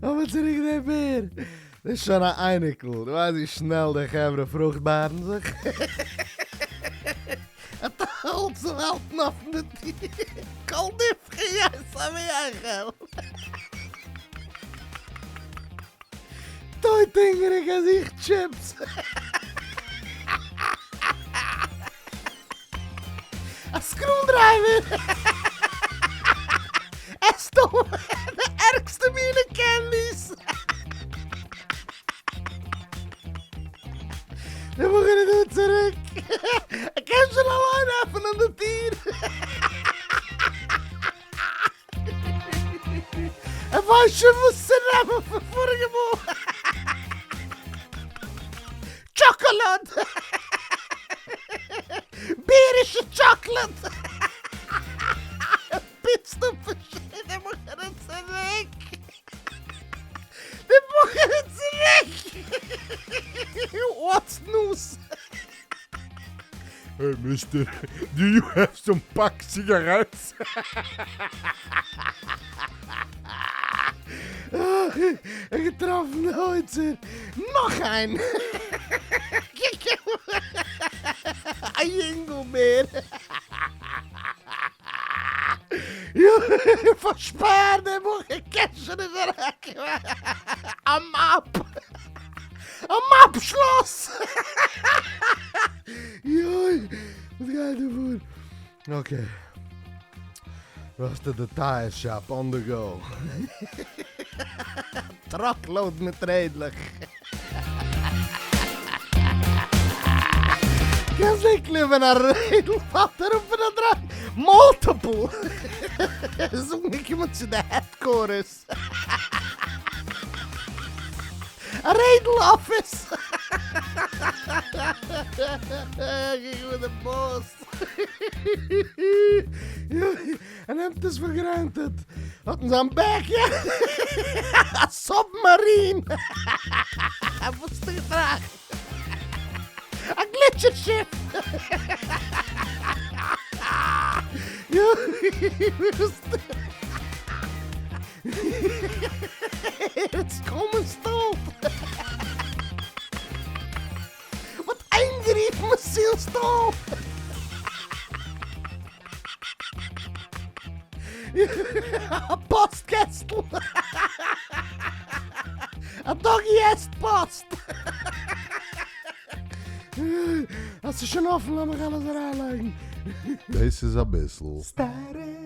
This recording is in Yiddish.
אבער צוריק דער בער, דאס איז שוין א אייניקל, דו ווייסט ווי שנעל די חברה פרוכטבארן זיך? האט אלץ צו האלטן אפן די טיר, כל נפחי יצא ויאכל. טויט הונגעריג ער זוכט טשיפס. א סקרודרייווער עסט אויף די ערגסטע מינע קענדיס. דער בחור איז דא צוריק, ער קען שוין אליין עפענען די טיר. ער ווייסט שוין וואס צו נעמען פון פאריגע מאל. טשאקאלאד! בערישע טשאקלעד! פיצט אפ די בחור איז צוריק! די בחור איז צוריק! וואטס ניוס? Hey mister, do you have some pack cigarettes? געטראפן די אוצר! נאך איין! א יונגל בער! פארשפאר די בחור קען שוין נישט אריינקומען! א מאפ! א מאפ שלאס! יוי! וואס גייט דא פאר? Okay. ראסטעד די tire shop on the go. Truck load מיט רעדלעך. קענסט זען קלאר ווען א רעדל פאלט אראפ פון א truck. Multiple! איז אנגעקומען צו די headquarters. א רעדל אפיס! געגאנגען די באס. ער נעמט עס פאר granted. האט אין זיין backyard א submarine. וואס האסטו געטראכט? א גליטשער שיף! איטס קוים אינסטאלט! מ'האט איינגערופן עס צו אינסטאלן! א פאסט קעסטל! א doggy עסט פאסט! אז ס'איז שוין אפן לאמיך אלעס אריינלייגן. דאס איז אביסל. סטארי.